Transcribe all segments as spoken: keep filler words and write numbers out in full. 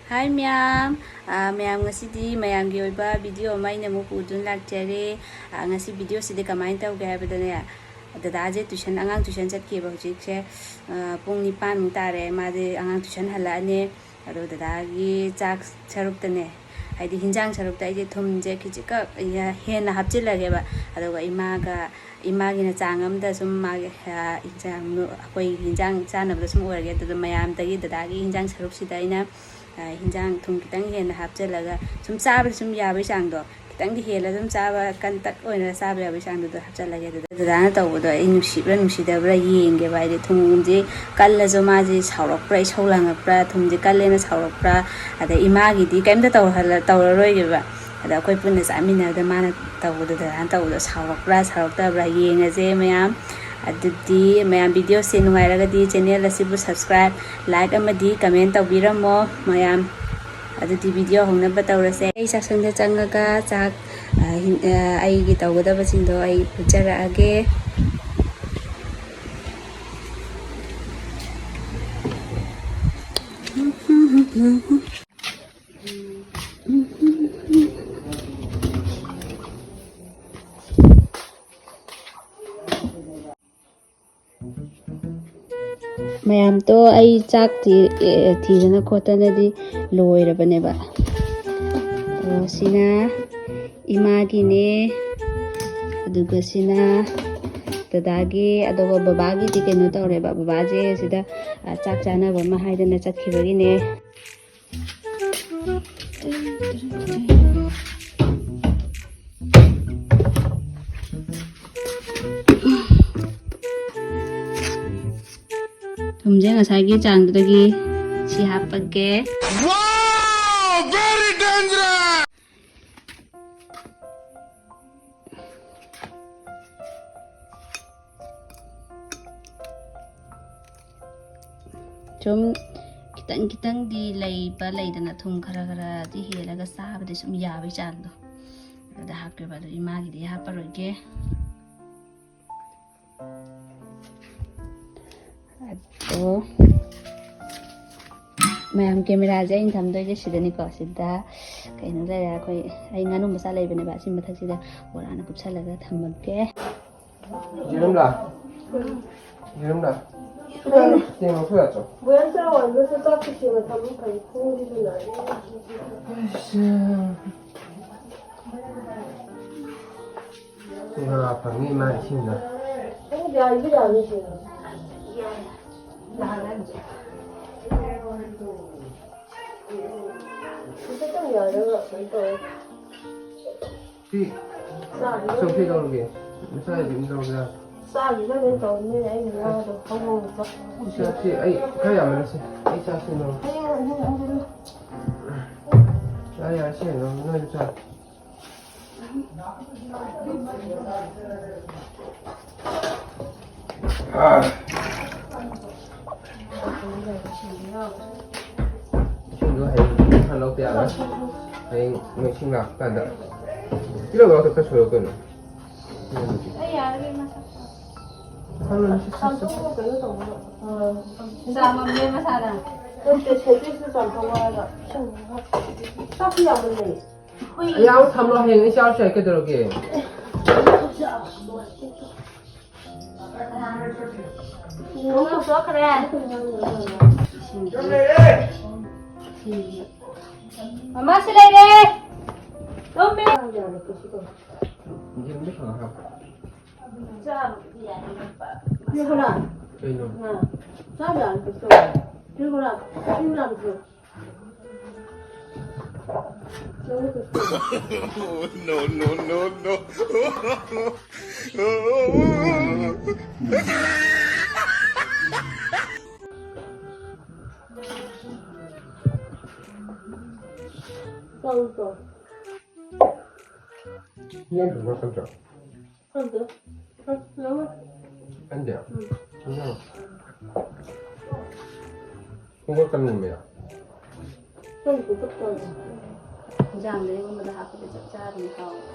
ꯍꯥꯏ ꯃꯌꯥꯝ, ꯑꯥ, ꯃꯌꯥꯝ, ꯉꯁꯤꯗꯤ ꯃꯌꯥꯝꯒꯤ ꯑꯣꯏꯕ ꯚꯤꯗꯤꯑꯣ ꯑꯃ ꯑꯩꯅ ꯑꯃꯨꯛ ꯄꯨꯗꯨꯅ ꯂꯥꯛꯆꯔꯦ꯫ ꯑꯥ, ꯉꯁꯤ ꯚꯤꯗꯤꯑꯣꯁꯤꯗꯤ ꯀꯃꯥꯏꯅ ꯇꯧꯒꯦ ꯍꯥꯏꯕꯗꯅꯦ, ꯗꯗꯥꯁꯦ ꯇ꯭ꯌꯨꯁꯟ, ꯑꯉꯥꯡ ꯇ꯭ꯌꯨꯁꯟ ꯆꯠꯈꯤꯕ ꯍꯧꯖꯤꯛꯁꯦ, ꯑꯥ, ꯄꯨꯡ ꯅꯤꯄꯥꯟꯃꯨꯛ ꯇꯥꯔꯦ꯫ ꯃꯥꯁꯦ ꯑꯉꯥꯡ ꯇ꯭ꯌꯨꯁꯟ ꯍꯜꯂꯛꯑꯅꯤ꯫ ꯑꯗꯣ ꯗꯗꯥꯒꯤ ꯆꯥꯛ ꯁꯔꯨꯛꯇꯅꯦ, ꯍꯥꯏꯗꯤ ꯍꯤꯟꯖꯥꯡ ꯁꯔꯨꯛꯇ ꯑꯩꯁꯦ ꯊꯨꯝꯁꯦ ꯈꯤꯖꯤꯛꯈꯛ ꯍꯦꯟꯅ ꯍꯥꯞꯆꯤꯜꯂꯒꯦꯕ꯫ ꯑꯗꯨꯒ ꯏꯃꯥꯒ, ꯏꯃꯥꯒꯤꯅ ꯆꯥꯡ ꯑꯃꯗ ꯁꯨꯝ ꯃꯥꯒꯤ, ꯑꯥ, ꯏꯟꯖꯥꯡ, ꯑꯩꯈꯣꯏꯒꯤ ꯏꯟꯖꯥꯡ ꯆꯥꯅꯕꯗ ꯁꯨꯝ ꯑꯣꯏꯔꯒꯦ꯫ ꯑꯗꯨꯗ ꯃꯌꯥꯝꯗꯒꯤ ꯗꯗꯥꯒꯤ ꯏꯟꯖꯥꯡ ꯁꯔꯨꯛꯁꯤꯗ ꯑꯩꯅ, ꯑꯥ, ꯏꯟꯖꯥꯡ ꯊꯨꯝ ꯈꯤꯇꯪ ꯍꯦꯟꯅ ꯍꯥꯞꯆꯤꯜꯂꯒ ꯁꯨꯝ ꯆꯥꯕꯗꯤ ꯁꯨꯝ ꯌꯥꯕꯒꯤ ꯆꯥꯡꯗꯣ, ꯈꯤꯇꯪꯗꯤ ꯍꯦꯜꯂ ꯑꯗꯨꯝ ꯆꯥꯕ, ꯀꯟꯇꯛ ꯑꯣꯏꯅ ꯆꯥꯕ ꯌꯥꯕꯒꯤ ꯆꯥꯡꯗꯨꯗ ꯍꯥꯞꯆꯤꯜꯂꯒꯦ꯫ ꯑꯗꯨꯗ ꯗꯗꯥꯅ ꯇꯧꯕꯗꯣ ꯑꯩ ꯅꯨꯡꯁꯤꯕ꯭ꯔꯥ ꯅꯨꯡꯁꯤꯗꯕ꯭ꯔꯥ ꯌꯦꯡꯒꯦꯕ꯫ ꯍꯥꯏꯗꯤ ꯊꯨꯝꯁꯦ ꯀꯜꯂꯁꯨ ꯃꯥꯁꯦ ꯁꯥꯎꯔꯛꯄ꯭ꯔꯥ, ꯏꯁꯧ ꯂꯥꯡꯉꯛꯄ꯭ꯔꯥ, ꯊꯨꯝꯁꯦ ꯀꯜꯂꯦꯅ ꯁꯥꯎꯔꯛꯄ꯭ꯔꯥ, ꯑꯗꯩ ꯏꯃꯥꯒꯤꯗꯤ ꯀꯩꯝꯇ ꯇꯧꯔꯍꯜꯂ-, ꯇꯧꯔꯔꯣꯏꯒꯦꯕ꯫ ꯑꯗ ꯑꯩꯈꯣꯏ ꯄꯨꯟꯅ ꯆꯥꯃꯤꯟꯅꯕꯗ ꯃꯥꯅ ꯇꯧꯕꯗꯣ, ꯗꯗꯥꯅ ꯇꯧꯕꯗꯣ ꯁꯥꯎꯔꯛꯄ꯭ꯔꯥ ꯁꯥꯎꯔꯛꯇꯕ꯭ꯔꯥ ꯌꯦꯡꯉꯁꯦ ꯃꯌꯥꯝ꯫ ꯑꯗꯨꯗꯤ ꯃꯌꯥꯝ, ꯚꯤꯗꯤꯑꯣꯁꯦ ꯅꯨꯡꯉꯥꯏꯔꯒꯗꯤ ꯆꯦꯅꯦꯜ ꯑꯁꯤꯕꯨ ꯁꯕꯁꯀ꯭ꯔꯥꯏꯕ, ꯂꯥꯏꯛ ꯑꯃꯗꯤ ꯀꯃꯦꯟ ꯇꯧꯕꯤꯔꯝꯃꯣ ꯃꯌꯥꯝ꯫ ꯑꯗꯨꯗꯤ ꯚꯤꯗꯤꯑꯣ ꯍꯧꯅꯕ ꯇꯧꯔꯁꯦ꯫ ꯑꯩ ꯆꯥꯛꯁꯪꯗ ꯆꯪꯉꯒ ꯆꯥꯛ, ꯑ, ꯍꯤꯟ-, ꯑ, ꯑꯩꯒꯤ ꯇꯧꯒꯗꯕꯁꯤꯡꯗꯣ ꯑꯩ ꯎꯠꯆꯔꯛꯑꯒꯦ꯫ ꯃꯌꯥꯝꯗꯣ ꯑꯩ ꯆꯥꯛ ꯊꯤ-, ꯑꯦ, ꯊꯤꯗꯅ ꯈꯣꯠꯇꯅꯗꯤ ꯂꯣꯏꯔꯕꯅꯦꯕ꯫ ꯑꯗꯣ ꯁꯤꯅ ꯏꯃꯥꯒꯤꯅꯦ, ꯑꯗꯨꯒ ꯁꯤꯅ ꯗꯗꯥꯒꯤ, ꯑꯗꯨꯒ ꯕꯕꯥꯒꯤꯗꯤ ꯀꯩꯅꯣ ꯇꯧꯔꯦꯕ, ꯕꯕꯥꯁꯦ ꯁꯤꯗ, ꯑ, ꯆꯥꯛ ꯆꯥꯅꯕ ꯑꯃ ꯍꯥꯏꯗꯅ ꯆꯠꯈꯤꯕꯒꯤꯅꯦ꯫ ꯊꯨꯝꯁꯦ ꯉꯁꯥꯏꯒꯤ ꯆꯥꯡꯗꯨꯗꯒꯤ ꯁꯤ ꯍꯥꯞꯄꯒꯦ꯫ Wow! Very dangerous! ꯁꯨꯝ ꯈꯤꯇꯪ ꯈꯤꯇꯪꯗꯤ ꯂꯩꯕ ꯂꯩꯗꯅ, ꯊꯨꯝ ꯈꯔ ꯈꯔꯗꯤ ꯍꯦꯜꯂꯒ ꯆꯥꯕꯗꯤ ꯁꯨꯝ ꯌꯥꯕꯒꯤ ꯆꯥꯡꯗꯣ, ꯑꯗꯨꯗ ꯍꯥꯞꯀꯦꯕ꯫ ꯑꯗꯣ ꯏꯃꯥꯒꯤꯗꯤ ꯍꯥꯞꯄꯔꯣꯏꯒꯦ꯫ ꯑꯣ, ꯃꯌꯥꯝ, ꯀꯦꯃꯦꯔꯥꯁꯦ ꯑꯩꯅ ꯊꯝꯗꯣꯏꯁꯦ ꯁꯤꯗꯅꯤꯀꯣ꯫ ꯁꯤꯗ ꯀꯩꯅꯣ ꯂꯩꯔꯦ, ꯑꯩꯈꯣꯏ, ꯑꯩ ꯉꯥꯅꯨ ꯃꯆꯥ ꯂꯩꯕꯅꯦꯕ, ꯑꯁꯤ ꯃꯊꯛꯁꯤꯗ ꯕꯣꯔꯥꯅ ꯀꯨꯞꯁꯜꯂꯒ ꯊꯝꯃꯒꯦ꯫ ꯌꯦꯔꯨꯝꯂꯥ? ꯌꯦꯔꯨꯝꯂꯥ? ꯆꯦꯡ ꯂꯧꯊꯣꯛ ꯌꯥꯗ꯭ꯔꯣ? ꯕꯣꯌꯥꯟ ꯆꯥ ꯋꯥꯟꯕꯁꯨ ꯆꯥꯛꯁꯨ ꯁꯦꯝꯃ ꯊꯝꯃꯤ ꯐꯩ꯫ ꯄꯨꯡꯁꯤꯁꯨ ꯅꯥꯏ꯫ ꯑꯁ꯫ ꯉꯥ ꯐꯪꯉꯤ ꯏꯃꯥ ꯏꯁꯤꯡꯗ꯫ ꯄꯨꯡ ꯌꯥꯏꯕ ꯌꯥꯅꯤ ꯁꯤꯗ꯫ ꯍꯧꯖꯤꯛꯇꯪ ꯌꯥꯏꯔꯒ ꯀꯩꯅꯣ ꯇꯧꯔꯦ꯫ ꯁꯤ ꯆꯥꯈꯤꯗꯣꯏꯅꯦ꯫ ꯁꯣꯐꯤ ꯂꯧꯔꯒꯦ꯫ ꯃꯆꯥꯒꯤꯗꯤ ꯑꯗꯨꯝ ꯂꯧꯔꯒꯦ꯫ ꯆꯥꯈꯤꯗꯣꯏꯅꯦ ꯇꯧꯔꯤꯅꯦ ꯑꯩꯅ ꯉꯥꯗꯣ ꯐꯪꯉꯧꯕ ꯆꯥ-꯫ ꯁꯤ ꯆꯥꯁꯤ꯫ ꯑꯩ ꯈꯔ ꯌꯥꯝꯃꯟꯂꯁꯤ꯫ ꯑꯩ ꯆꯥꯁꯤ ꯂꯧꯔꯣ꯫ ꯍꯌꯦꯡ ꯑꯍꯤꯡ ꯍꯧꯖꯤꯛ꯫ ꯌꯥꯔꯦ, ꯌꯥꯔꯦ, ꯁꯤ ꯂꯧꯔꯣ꯫ ꯅꯣꯏ ꯆꯥ꯫ ꯏꯁꯤꯡꯗꯣ ꯍꯌꯦꯡ ꯈꯔ ꯂꯧꯗ ꯌꯥꯔꯣꯏ꯫ ꯍꯌꯦꯡ ꯃꯣꯏ ꯏꯁꯤꯡ ꯂꯥꯛꯄ ꯀꯥꯟꯗ꯫ ꯇꯤꯜꯍꯧ ꯂꯥꯛꯇ ꯈꯔ ꯁꯣꯏꯔꯣ ꯀꯩꯅꯣ꯫ ꯑꯩ ꯌꯥꯔꯒꯦ ꯃꯁꯛ꯫ ꯈꯜꯂꯣ, ꯁꯤ, ꯁꯤ, ꯁꯤ꯫ ꯆꯥꯝꯊꯣꯛꯑꯒ ꯀꯩꯅꯣ ꯇꯧꯕꯗꯣ꯫ ꯑꯥ꯫ ꯆꯥꯝꯃꯝꯅꯦ ꯃꯁꯥꯅ꯫ ꯅꯠꯇꯦ, ꯁꯦꯟꯇꯦꯛꯁꯇ ꯆꯥꯝꯊꯣꯛꯑꯣ ꯍꯥꯏꯕ꯫ ꯏꯁꯤꯡ ꯍꯥꯞꯄ꯫ ꯆꯥꯛꯁꯨ ꯌꯥꯝꯃꯜꯂꯦ꯫ ꯌꯥꯎ ꯊꯝꯃꯣ, ꯍꯌꯦꯡ ꯑꯩ ꯆꯥꯔꯁꯨ ꯌꯥꯏ, ꯀꯩꯗꯧꯔꯒꯦ? ꯅꯣꯡ ꯆꯨꯈ꯭ꯔꯦ꯫ ꯃꯃꯥ, ꯁꯤ ꯂꯩꯔꯦ꯫ ꯇꯨꯝꯃꯤ꯫ ꯀꯩꯅꯣ? ꯆꯥꯕ ꯌꯥꯅꯤ꯫ ꯀꯩꯅꯣ? ꯆꯥꯕ ꯌꯥꯅꯤ, ꯀꯩꯁꯨ ꯇꯧꯔꯣꯏ꯫ No, no, no, no. ꯅꯪ ꯀꯩꯅꯣ ꯈꯪꯗ꯭ꯔꯣ? ꯈꯪꯗꯦ꯫ ꯈꯪꯗꯦ? ꯎꯝ꯫ ꯈꯪꯗꯦ꯫ ꯈꯣꯡꯎꯞ ꯇꯝꯅꯤꯡꯕꯩꯔꯣ? ꯈꯪꯗꯦ, ꯈꯣꯡꯎꯞ ꯇꯝꯅꯤꯡꯕ꯫ ꯏꯟꯖꯥꯡꯗ ꯏꯔꯣꯟꯕꯗ ꯍꯥꯞꯄꯗꯤ ꯆꯞ ꯆꯥꯕꯅꯤ, ꯍꯥꯎꯕꯅꯤ꯫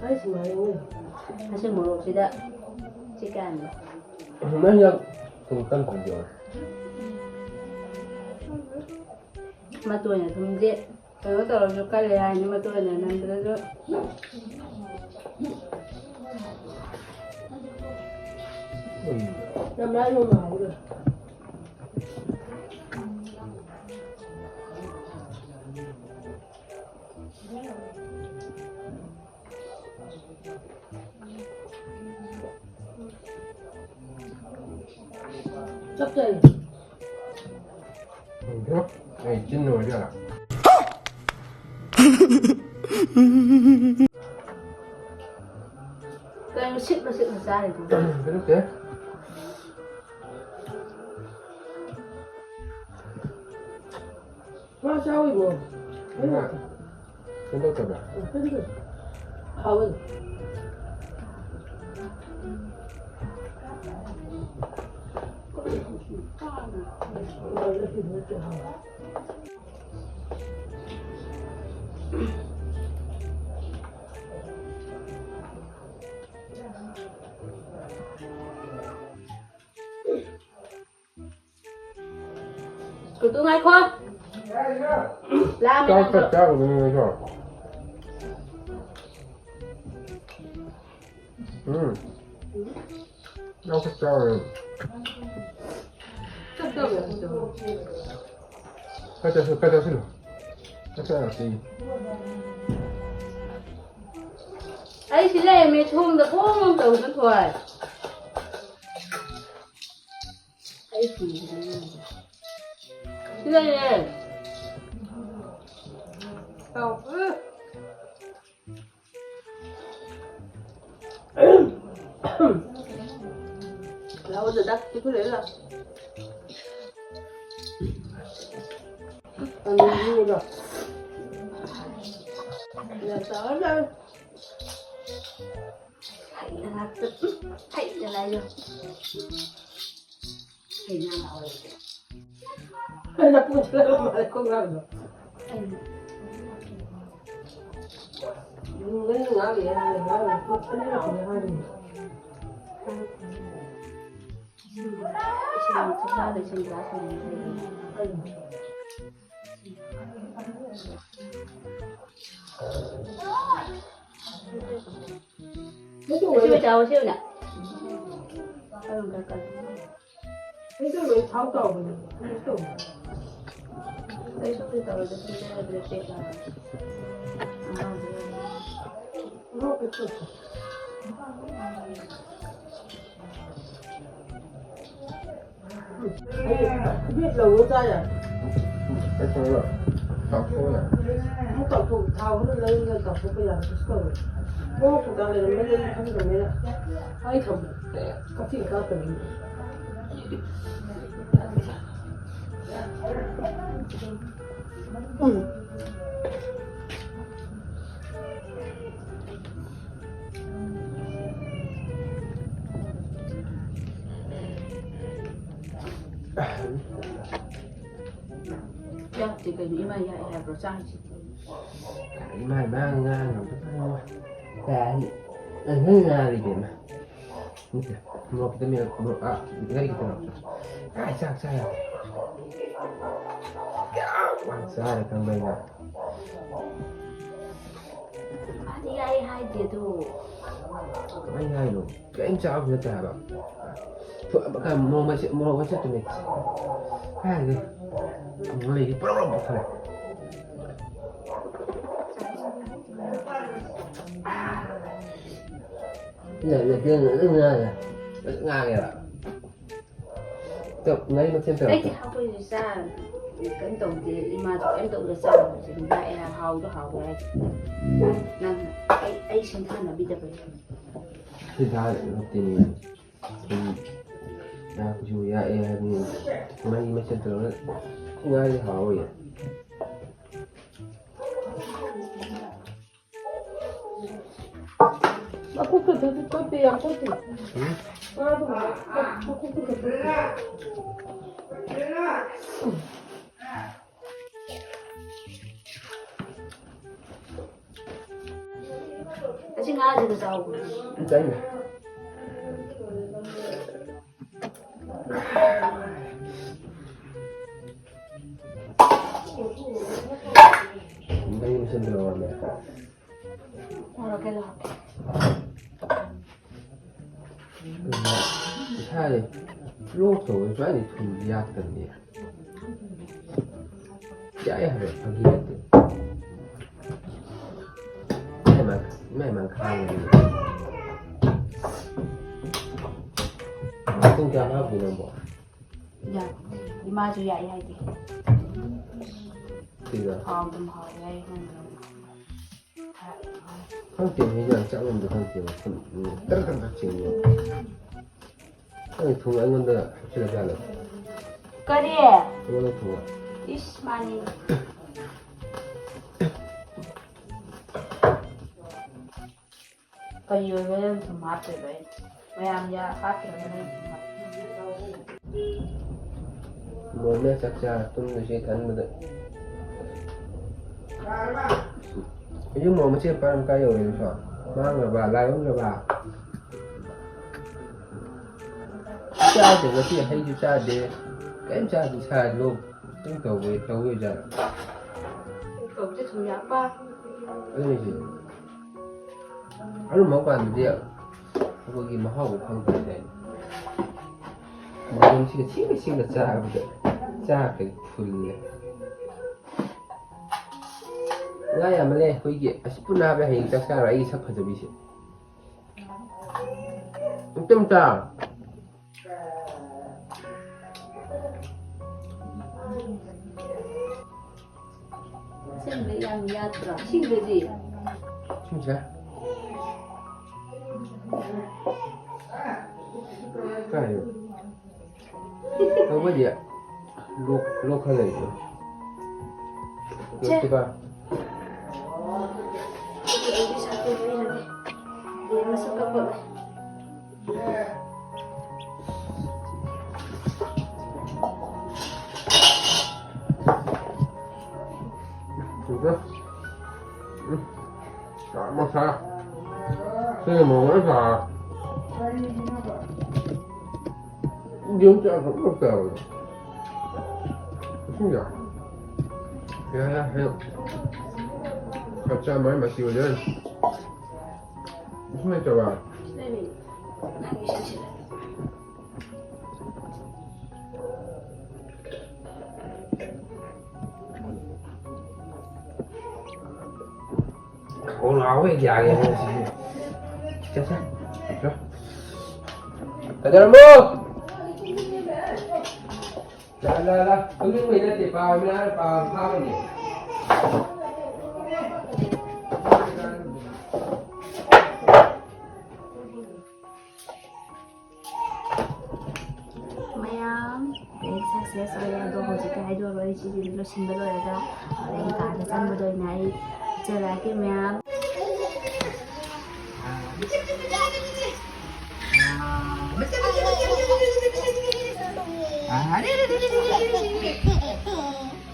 ꯑꯩ ꯁꯨꯃꯥꯏꯅ ꯉꯁꯤ ꯃꯣꯔꯣꯛꯁꯤꯗ ꯆꯤꯛꯀꯟ꯫ ꯅꯪ ꯌꯥꯝ ꯊꯨꯝ ꯀꯟ ꯊꯝꯕꯤꯌꯣ꯫ ꯃꯇꯣꯟ ꯑꯊꯨꯝꯁꯦ ꯀꯩꯅꯣ ꯇꯧꯔꯁꯨ ꯀꯜꯂꯦ ꯍꯥꯏꯅꯤ, ꯃꯇꯣꯟ ꯑꯅꯟꯕꯗꯁꯨ꯫ ꯎꯝ꯫ ꯌꯥꯝ ꯂꯥꯏꯅ ꯉꯥꯏꯔꯦ꯫ ꯆꯞ ꯆꯥꯏ꯫ ꯈꯪꯗꯦ꯫ ꯑꯩ ꯆꯤꯟꯅ ꯑꯣꯏꯖꯥꯠꯂꯥ? ꯀꯩꯅꯣ ꯁꯤꯠꯅ ꯁꯤꯠꯅ ꯆꯥꯔꯤꯗꯨꯕꯣ? ꯄꯤꯔꯛꯇꯦ꯫ ꯉꯥ ꯆꯥꯎꯏꯕꯣ? ꯉꯥ ꯀꯩꯅꯣ ꯇꯧꯕ꯭ꯔꯥ? ꯍꯥꯎꯋꯦ꯫ ꯀꯨꯇꯨ ꯉꯥꯏꯈꯣ꯫ ꯂꯥꯝꯃꯦ ꯆꯥꯛ ꯅꯪꯁꯨ꯫ ꯈꯔ ꯆꯥꯔꯨꯕꯅꯤ ꯅꯪꯁꯨ꯫ ꯎꯝ꯫ ꯆꯥꯛ ꯈꯔ ꯆꯥꯔꯨꯔꯦ꯫ ꯆꯥꯛ ꯆꯥꯔꯨꯔꯦ꯫ ꯈꯔ ꯆꯥꯁꯤꯜꯂꯨ, ꯈꯔ ꯆꯥꯁꯤꯜꯂꯨ꯫ ꯆꯥꯛ ꯆꯥꯔꯨꯔꯁꯤ꯫ ꯑꯩ ꯁꯤ ꯂꯩꯔꯝꯃꯦ, ꯁꯣꯝꯗ ꯐꯣꯡ ꯐꯣꯡ ꯇꯧꯗꯅ ꯊꯣꯏ꯫ ꯑꯩ ꯁꯤ ꯂꯩꯔꯦ꯫ ꯇꯧ꯫ ꯂꯥꯛꯑꯣ ꯗꯗꯥ, ꯁꯤ ꯈꯨꯜꯂꯦ ꯂꯥꯛꯑꯣ꯫ ꯑꯅꯤꯅꯤꯕ꯫ ꯌꯥꯝ ꯆꯥꯎꯔ ꯂꯥꯛꯑꯣ꯫ ꯍꯩꯅ ꯉꯥꯛꯇ, ꯍꯩꯅ ꯂꯥꯏꯌꯣ꯫ ꯍꯩꯅ ꯂꯥꯛꯑꯣ꯫ ꯑꯩꯅ ꯄꯨꯊꯔꯒ ꯃꯥꯂꯦ ꯈꯣꯡꯒ꯭ꯔꯥꯎꯗꯣ꯫ ꯅꯪꯅ ꯉꯥꯡꯉꯤꯔ ꯍꯥꯏꯔꯤꯔ? ꯉꯥꯡꯉꯤꯔ? ꯄꯣꯠ ꯑꯅꯤꯃꯛ ꯄꯨꯔꯦ ꯍꯥꯏꯔꯤꯅꯦ꯫ ꯏꯁꯤꯡ ꯈꯨꯖꯥꯗ ꯏꯁꯤꯡ ꯒ꯭ꯂꯥꯁ ꯑꯅꯤ ꯂꯩꯔꯦ꯫ ꯁꯤ ꯑꯣꯏ ꯆꯥꯎ, ꯁꯤ ꯑꯣꯏꯅ꯫ ꯑꯗꯨꯝ ꯈꯔ ꯀꯜꯂꯤ꯫ ꯑꯩꯁꯨ ꯂꯣꯏ ꯊꯥꯎ ꯇꯥꯎꯕꯅꯦ꯫ ꯑꯩꯁꯨ ꯇꯧꯕꯅꯦ꯫ ꯑꯩꯁꯨ ꯀꯩ ꯇꯧꯔꯒꯦ? ꯁꯤ ꯂꯩꯔꯗ꯭ꯔꯦ ꯄꯦꯛ ꯂꯥꯛꯑꯒ꯫ ꯑꯉꯥꯡꯗꯣ ꯑꯣꯏꯅ꯫ ꯉꯧ ꯄꯦꯛ ꯇꯧꯁꯦ꯫ ꯎꯝ꯫ ꯑꯩ ꯕꯦꯛ ꯂꯧꯔ ꯆꯥ ꯌꯥꯔꯦ꯫ ꯀꯩꯗꯧꯔꯕ? ꯇꯥꯎꯊꯣꯛꯑꯣ ꯌꯥꯔꯦ꯫ ꯑꯃꯨꯛ ꯇꯥꯎꯊꯣꯛ-, ꯊꯥꯎ ꯈꯔ ꯂꯩꯔꯒ ꯇꯥꯎꯊꯣꯛꯄ ꯌꯥꯕ ꯀꯩꯁꯨ ꯇꯧꯔꯣꯏ꯫ ꯃꯣꯔꯣꯛ ꯀꯩꯀꯥ ꯂꯩꯔꯝꯕ ꯂꯩ ꯈꯪꯗꯕꯅꯤꯅ꯫ ꯑꯩ ꯊꯝꯃꯦ꯫ ꯀꯛꯆꯤꯡ ꯀꯥꯞꯇꯕꯅꯤ꯫ ꯎꯝ꯫ ꯆꯥꯛꯇꯤ ꯀꯩꯅꯣ ꯏꯃꯥ ꯌꯥꯛꯑꯦ ꯍꯥꯏꯕ꯭ꯔꯣ? ꯆꯥꯛꯁꯤꯗꯤ꯫ ꯏꯃꯥ, ꯏꯃꯥ ꯉꯥꯡ ꯉꯝꯗꯕ ꯋꯥ꯫ ꯀꯌꯥ ꯍꯥꯏꯅꯤ? ꯅꯪ ꯉꯥꯡ ꯉꯥꯡ ꯏꯕꯦꯝꯃ꯫ ꯅꯠꯇꯦ, ꯃꯣꯔꯣꯛ ꯈꯤꯇꯪ ꯃꯦꯠꯂꯣ, ꯃꯣꯔꯣꯛ, ꯑꯥ, ꯉꯥꯔꯤ ꯈꯤꯇꯪ ꯍꯥꯞꯄꯣ꯫ ꯀꯥꯏ ꯆꯥꯛ ꯆꯥ ꯌꯥꯗꯦ? ꯀꯌꯥꯝ ꯋꯥꯅ ꯆꯥꯔꯦ ꯈꯪꯕ꯭ꯔꯥ ꯑꯩꯅ? ꯃꯥꯗꯤ ꯌꯥꯏ ꯍꯥꯏꯗꯦ ꯑꯗꯣ꯫ ꯀꯃꯥꯏꯅ ꯍꯥꯏꯅꯣ? ꯀꯔꯤꯝ ꯆꯥꯕꯁꯨ ꯅꯠꯇꯦ ꯍꯥꯏꯕ꯫ ꯊꯨ-, ꯀ-, ꯃꯣꯔꯣꯛ ꯃꯆꯦꯠ, ꯃꯣꯔꯣꯛ ꯃꯆꯦꯠꯇꯨ ꯃꯦꯠꯁꯤ꯫ ꯀꯥꯏꯗꯩ? ꯃꯣꯔꯣꯛ ꯂꯩꯗꯤ ꯄꯨꯔꯥ ꯄꯨꯔꯥ ꯄꯨꯊꯔꯦ꯫ ꯅ-, ꯅꯆꯦꯅ ꯑꯗꯨꯝ ꯉꯥꯡꯉꯦ꯫ ꯉꯥꯡꯉꯦꯕ꯫ ꯇꯞ-, ꯉꯥꯔꯤ ꯃꯊꯦꯜ ꯇꯧꯔꯛꯀꯦ꯫ ꯑꯩꯗꯤ ꯍꯥꯞꯄꯣꯏꯁꯦ ꯆꯥ-, ꯀꯩꯝ ꯇꯧꯗꯦ꯫ ꯏꯃꯥꯁꯨ ꯀꯩꯝ ꯇꯧꯗꯦ꯫ ꯆꯥꯕꯁꯦ ꯑꯗꯨꯝ ꯂꯥꯛꯑꯦ꯫ ꯍꯥꯎꯗꯣ ꯍꯥꯎꯋꯦ ꯍꯥꯏꯗꯤ꯫ ꯅꯪ ꯑꯩ, ꯑꯩ ꯁꯤꯟꯊꯥꯅꯕꯤꯗꯕꯩ꯫ ꯁꯤꯟꯊꯥ ꯅꯠꯇꯦꯅꯦ꯫ ꯁꯨꯝ ꯌꯥꯛꯄꯁꯨ ꯌꯥꯛꯑꯦ ꯍꯥꯏꯕꯅꯤ꯫ ꯉꯥꯔꯤ ꯃꯆꯦꯠ ꯇꯧꯔꯒ ꯉꯥꯔꯤ ꯍꯥꯎꯋꯦ꯫ ꯃꯀꯨꯞꯇꯨ ꯑꯗꯨꯗꯤ ꯇꯣꯠꯇꯦ, ꯌꯥꯝ ꯇꯣꯠꯇꯦ꯫ ꯎꯝ? ꯉꯥꯗꯨ ꯃꯀꯨꯞꯇꯨ ꯈꯛꯇ ꯇꯣꯠꯇꯦ꯫ ꯎꯝ꯫ ꯑꯁꯤ ꯉꯥꯁꯤꯒ ꯆꯥꯎꯕꯅꯦ꯫ ꯆꯥꯏꯅꯦ꯫ ꯃꯩ ꯃꯨꯠꯁꯤꯟꯗ꯭ꯔꯣ ꯋꯥꯅꯦ? ꯂꯧꯔꯛꯀꯦ, ꯂꯧꯔꯛꯀꯦ꯫ ꯏꯁꯥꯁꯦ ꯂꯣꯛ ꯇꯧꯕ ꯁꯨꯃꯥꯏꯅ ꯊꯨꯝꯗꯤ ꯌꯥꯛꯇꯕꯅꯤ꯫ ꯌꯥꯏ ꯍꯥꯏꯕ ꯐꯥꯒꯤ ꯅꯠꯇꯦ꯫ ꯏꯃꯥꯏ ꯃꯥ, ꯏꯃꯥꯏ ꯃꯥ ꯈꯥꯡꯉꯦ꯫ ꯄꯨꯡ ꯀꯌꯥ ꯍꯥꯞꯄꯤ ꯅꯪꯕꯣ? ꯌꯥꯏ꯫ ꯏꯃꯥꯁꯨ ꯌꯥꯏ ꯍꯥꯏꯗꯤ꯫ ꯁꯤꯒ? ꯍꯥꯎꯗꯨꯝ ꯍꯥꯎꯋꯦ ꯍꯥꯏ ꯅꯪꯗꯣ꯫ ꯈꯪꯗꯦ, ꯍꯤꯟꯖꯥꯡ ꯆꯥꯛꯂꯝꯗꯣ ꯈꯪꯗꯦ꯫ ꯎꯝ, ꯇꯔꯛ ꯇꯔꯛ ꯇꯔꯛ ꯆꯦꯡꯉꯦ꯫ ꯅꯪ ꯊꯨꯝ ꯑꯩꯉꯣꯟꯗ ꯍꯥꯞꯆꯤꯜꯂꯖꯥꯠꯂꯣ? ꯀꯔꯤ? ꯑꯩꯉꯣꯟꯗ ꯊꯨꯝ꯫ ꯏꯁ, ꯃꯥꯅꯤ꯫ ꯀꯔꯤ ꯑꯣꯏꯕ ꯅꯪ ꯊꯨꯝ ꯍꯥꯞꯇꯣꯏꯕ ꯑꯩ? ꯃꯌꯥꯝ ꯌꯥ-, ꯍꯥꯞꯇ꯭ꯔꯒ ꯅꯪ ꯊꯨꯝ ꯍꯥꯞ-, ꯃꯣꯃꯦ ꯆꯥꯛ ꯆꯥ ꯇꯨꯝꯗꯣꯏꯁꯦ ꯈꯟꯕꯗ꯫ ꯍꯧꯖꯤꯛ ꯃꯣꯃꯣ ꯃꯆꯦꯠ ꯄꯥꯔꯝ ꯀꯥꯏ ꯌꯧꯔꯦ ꯅꯠꯇ꯭ꯔꯣ? ꯃꯥꯡꯈ꯭ꯔꯕ? ꯂꯥꯏ ꯑꯣꯟꯈ꯭ꯔꯕ? ꯆꯥꯗꯦ ꯉꯁꯤ, ꯍꯩꯁꯨ ꯆꯥꯗꯦ, ꯀꯔꯤꯝ ꯆꯥꯗꯦ, ꯏꯁꯥ ꯂꯣꯛ ꯀꯩꯝ ꯇꯧꯕ, ꯇꯧꯕ ꯑꯣꯏꯖꯥꯠꯂꯣ? ꯇꯧꯗꯦ, ꯊꯨꯝ ꯌꯥꯛꯄ꯫ ꯑꯗꯨꯅꯤꯁꯦ꯫ ꯑꯔꯨꯝꯕ ꯃꯄꯥꯟꯗꯗꯤ ꯑꯩꯈꯣꯏꯒꯤ ꯃꯍꯥꯎ ꯈꯪꯗꯦ ꯍꯥꯏꯇꯥꯔꯦ꯫ ꯃꯅꯝꯁꯤꯒ ꯁꯤꯒ ꯁꯤꯒ ꯆꯥꯕꯗ ꯆꯥꯛꯀ ꯐꯨꯜꯂꯦ꯫ ꯉꯥ ꯌꯥꯝꯃꯜꯂꯦ ꯑꯩꯈꯣꯏꯒꯤ꯫ ꯑꯁ, ꯄꯨꯟꯅ ꯍꯥꯞꯄꯦ, ꯍꯌꯦꯡ ꯆꯥꯛ ꯆꯥꯔꯣꯏ ꯑꯩꯒꯤ ꯁꯛ ꯐꯖꯕꯤꯁꯦ꯫ ꯑꯝꯇ ꯑꯝꯇ꯫ ꯏꯁꯤꯡꯗꯤ ꯌꯥꯝ ꯌꯥꯠꯇ꯭ꯔꯣ? ꯏꯁꯤꯡꯗꯗꯤ? ꯏꯁꯤꯡꯁꯦ? ꯀꯥꯏꯗ? ꯇꯧꯕꯗꯤ ꯂꯣꯛ, ꯂꯣꯛ ꯈꯔ ꯂꯩꯕꯅꯦ꯫ ꯆꯦ꯫ ꯂꯣꯛꯁꯤꯒ꯫ ꯑꯩꯗꯤ ꯁꯥꯇꯤꯟ ꯂꯩꯔꯒꯦ꯫ ꯕꯦꯝꯃꯁꯨ ꯀꯞꯄꯛꯑꯦ꯫ ꯎꯝ꯫ ꯆꯥꯛ ꯑꯃ ꯆꯥ꯫ ꯀꯩꯅꯣ ꯂꯣꯏ ꯆꯥꯔꯦ꯫ ꯌꯦꯔꯨꯝ ꯆꯥ ꯆꯥ ꯂꯣꯏ ꯆꯥꯕꯅꯦ꯫ ꯏꯁꯤꯡ ꯆꯥ꯫ ꯌꯥꯔꯦ, ꯌꯥꯔꯦ, ꯍꯩꯌꯨ꯫ ꯆꯞ ꯆꯥ ꯃꯥꯏ ꯃꯆꯤ ꯑꯣꯏꯖꯔꯅꯤ꯫ ꯏꯁꯤꯡ ꯂꯩꯇ꯭ꯔꯕ? ꯈꯣꯡ ꯂꯥꯎꯕ ꯍꯦꯛ ꯌꯥꯒꯦ ꯅꯪ ꯁꯤꯗꯤ꯫ ꯆꯠ, ꯆꯠ, ꯆꯠ꯫ ꯀꯩꯗꯧꯔꯝꯃꯣ? ꯂꯥ, ꯂꯥ, ꯂꯥ꯫ ꯇꯨꯝꯅꯤꯡꯕꯩ ꯅꯠꯇꯦ, ꯄꯥꯕ ꯃꯌꯥꯝ ꯄꯥꯕ ꯐꯥꯕꯅꯦ꯫ ꯃꯌꯥꯝ ꯄ꯭ꯔꯦꯡ ꯁꯛꯁꯦꯁ ꯑꯣꯏꯔꯦ꯫ ꯑꯗꯣ ꯍꯧꯖꯤꯛꯇꯤ ꯍꯥꯏꯗꯣꯛꯑꯔꯣꯏ꯫ ꯑꯩ ꯁꯤꯒꯤ ꯂꯣꯏꯁꯤꯟꯕ ꯂꯣꯏꯔꯒ ꯍꯣꯔꯦꯟ ꯀꯥꯗ ꯆꯪꯕꯗ ꯑꯣꯏꯅ ꯑꯩ ꯎꯠꯆꯔꯛꯑꯒꯦ ꯃꯌꯥꯝ꯫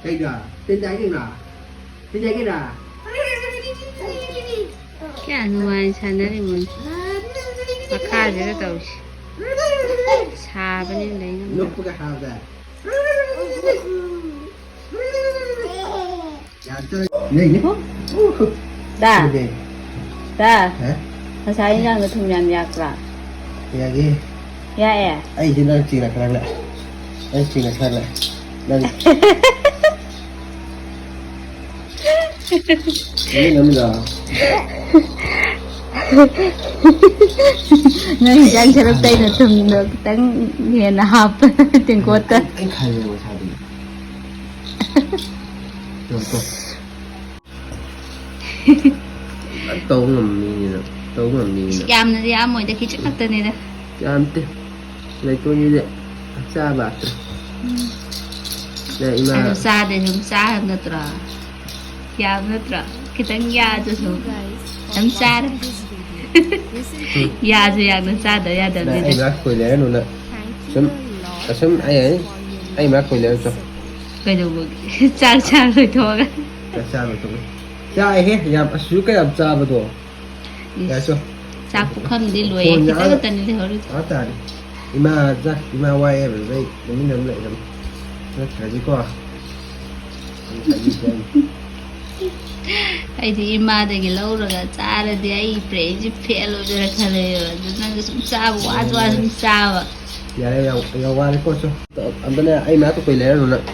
ꯀꯩꯗ? ꯇꯤꯟ ꯆꯥꯏ ꯀꯩꯅꯣ? ꯇꯤꯟ ꯆꯥꯏ ꯀꯩꯅꯣ? ꯀꯌꯥ ꯅꯨꯡꯉꯥꯏꯅ ꯁꯥꯟꯅꯔꯤꯃꯣ ꯃꯈꯥꯁꯤꯗ ꯇꯧꯔꯤꯁꯤ꯫ ꯁꯥꯕꯅꯤꯅ ꯂꯩ ꯉꯝꯗꯦ꯫ ꯅꯣꯛꯄꯒ ꯍꯥꯕꯗ꯫ ꯌꯥꯗ꯭ꯔꯦ꯫ ꯂꯩꯅꯤ꯫ ꯗꯥ꯫ ꯂꯩ꯫ ꯗꯥ꯫ ꯍꯥ? ꯉꯁꯥꯏ ꯏꯟꯖꯥꯡꯗꯣ ꯊꯨꯝ ꯌꯥꯝ ꯌꯥꯛꯄ꯭ꯔꯥ? ꯌꯥꯛꯑꯦ꯫ ꯌꯥꯛꯑꯦ? ꯑꯩꯁꯦ ꯅꯪ ꯆꯤꯡꯅ ꯈꯔ ꯂꯥꯛꯑꯦ꯫ ꯅꯪ ꯆꯤꯡꯅ ꯈꯔ ꯂꯥꯛꯑꯦ꯫ ꯅꯪ ꯅꯪ ꯅꯪ ꯍꯤꯟꯖꯥꯡ ꯁꯔꯨꯛꯇ ꯑꯩꯅ ꯊꯨꯝꯗꯣ ꯈꯤꯇꯪ ꯍꯦꯟꯅ ꯍꯥꯞꯄ ꯇꯦꯡꯀꯣꯠꯇ꯫ ꯑꯩ, ꯑꯩ ꯈꯪꯉꯦ ꯃꯁꯥꯗꯒꯤ꯫ ꯌꯦꯡꯉꯨꯀꯣ꯫ ꯇꯧ ꯉꯝꯃꯤꯅꯤꯅ, ꯇꯧ ꯉꯝꯃꯤꯅꯤꯅ꯫ ꯌꯥꯝꯅꯗꯤ ꯌꯥꯝꯃꯣꯏꯗ, ꯈꯤꯇꯪ ꯈꯛꯇꯅꯤꯗ꯫ ꯌꯥꯝꯗꯦ꯫ ꯂꯩꯇꯣꯟꯁꯤꯗꯤ ꯆꯥꯕ ꯉꯥꯛꯇ꯫ ꯎꯝ꯫ ꯅꯪ ꯏꯃꯥ ꯑꯗꯨ ꯆꯥꯗꯦ ꯁꯨꯝ ꯆꯥ ꯍꯥꯏꯕ ꯅꯠꯇ꯭ꯔꯣ? ꯌꯥꯕ ꯅꯠꯇ꯭ꯔꯣ? ꯈꯤꯇꯪ ꯌꯥꯁꯨ ꯁꯨꯝ ꯑꯗꯨꯝ ꯆꯥꯔꯦ꯫ ꯎꯝ꯫ ꯌꯥꯁꯨ ꯌꯥꯝꯅ ꯆꯥꯗꯕ ꯌꯥꯗꯕꯅꯤꯅ꯫ ꯅꯪ ꯑꯩ ꯃꯅꯥꯛ ꯀꯣꯏ ꯂꯩꯔꯅꯨ ꯅꯪ꯫ ꯁꯨꯝ, ꯑꯁꯨꯝ ꯑꯩ, ꯑꯩ, ꯑꯩ ꯃꯅꯥꯛ ꯀꯣꯏ ꯂꯩꯔꯅꯨ ꯆꯣ꯫ ꯀꯩꯗꯧꯕꯒꯤ? ꯆꯥꯛ ꯆꯥ ꯂꯣꯏꯊꯣꯛꯑꯒ꯫ ꯆꯥꯛ ꯆꯥ ꯂꯣꯏꯊꯣꯛꯑꯒ꯫ ꯆꯥꯏꯍꯦ, ꯌꯥꯝ ꯑꯁꯨꯛ ꯀꯌꯥꯝ ꯆꯥꯕꯗꯣ꯫ ꯏꯁ꯫ ꯌꯥꯏꯁꯣ꯫ ꯆꯥꯛ ꯄꯨꯈꯝꯗꯤ ꯂꯣꯏꯌꯦ, ꯈꯤꯇꯪ ꯈꯛꯇꯅꯤ ꯂꯩꯍꯧꯔꯤꯁꯦ꯫ ꯇꯥꯔꯦ꯫ ꯏꯃꯥ ꯆꯥꯛ, ꯏꯃꯥ ꯋꯥꯏ ꯍꯥꯏꯕꯗꯨꯗ ꯑꯩ ꯇꯨꯃꯤꯟꯅ ꯑꯗꯨꯝ ꯂꯩꯔꯝꯃꯦ꯫ ꯅꯠꯇ꯭ꯔꯗꯤꯀꯣ꯫ ꯑꯩꯗꯤ ꯏꯃꯥꯗꯒꯤ ꯂꯧꯔꯒ ꯆꯥꯔꯗꯤ ꯑꯩ ꯕ꯭ꯔꯦꯟꯁꯤ ꯐꯦꯜ ꯑꯣꯏꯗꯣꯏꯔꯥ ꯈꯜꯂꯦꯕ꯫ ꯑꯗꯨ ꯅꯪꯁꯨ ꯁꯨꯝ ꯆꯥꯕ, ꯋꯥꯁꯨ ꯋꯥ ꯁꯨꯝ ꯆꯥꯕ꯫ ꯌꯥꯔꯦ, ꯌꯥꯝ, ꯌꯥꯝ ꯋꯥꯔꯦꯀꯣ꯫ ꯁꯨꯝ ꯑꯝꯇꯅꯦ, ꯑꯩ ꯃꯌꯥ ꯇꯨ ꯀꯨꯏ ꯂꯩꯔꯅꯨ ꯅꯪ꯫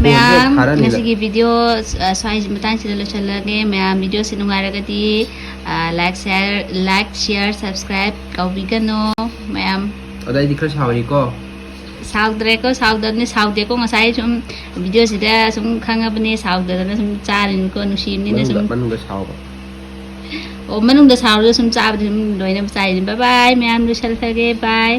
ꯐꯣꯟꯁꯦ ꯃꯌꯥꯝ, ꯊꯥꯔꯅꯤ ꯅꯪ꯫ ꯉꯁꯤꯒꯤ ꯚꯤꯗꯤꯑꯣ, ꯑ, ꯁ꯭ꯋꯥꯏ ꯃꯇꯥꯡꯁꯤꯗ ꯂꯣꯏꯁꯤꯜꯂꯒꯦ꯫ ꯃꯌꯥꯝ, ꯚꯤꯗꯤꯑꯣꯁꯤ ꯅꯨꯡꯉꯥꯏꯔꯒꯗꯤ, ꯑ, like, share, like, share, subscribe ꯇꯧꯕꯤꯒꯅꯣ ꯃꯌꯥꯝ꯫ ꯑꯗꯣ ꯑꯩꯗꯤ ꯈꯔ ꯁꯥꯎꯔꯤꯀꯣ꯫ ꯁꯥꯎꯗ꯭ꯔꯦꯀꯣ, ꯁꯥꯎꯗꯕꯅꯦ, ꯁꯥꯎꯗꯦꯀꯣ꯫ ꯉꯁꯥꯏ ꯁꯨꯝ ꯚꯤꯗꯤꯑꯣꯁꯤꯗ ꯁꯨꯝ ꯈꯪꯉꯕꯅꯦ, ꯁꯥꯎꯗꯗꯅ ꯁꯨꯝ ꯆꯥꯔꯤꯅꯤꯀꯣ, ꯅꯨꯡꯁꯤꯕꯅꯤꯅ ꯁꯨꯝ꯫ ꯃꯅꯨꯡꯗ, ꯃꯅꯨꯡꯗ ꯁꯥꯎꯕ꯫ ꯑꯣ, ꯃꯅꯨꯡꯗ ꯁꯥꯎꯔꯁꯨ ꯁꯨꯝ ꯆꯥꯕꯗꯤ ꯁꯨꯝ ꯂꯣꯏꯅ ꯆꯥꯏꯅꯤ꯫ Bye bye, ꯃꯌꯥꯝ, ꯂꯣꯏꯁꯤꯜꯂꯒꯦ꯫ Bye꯫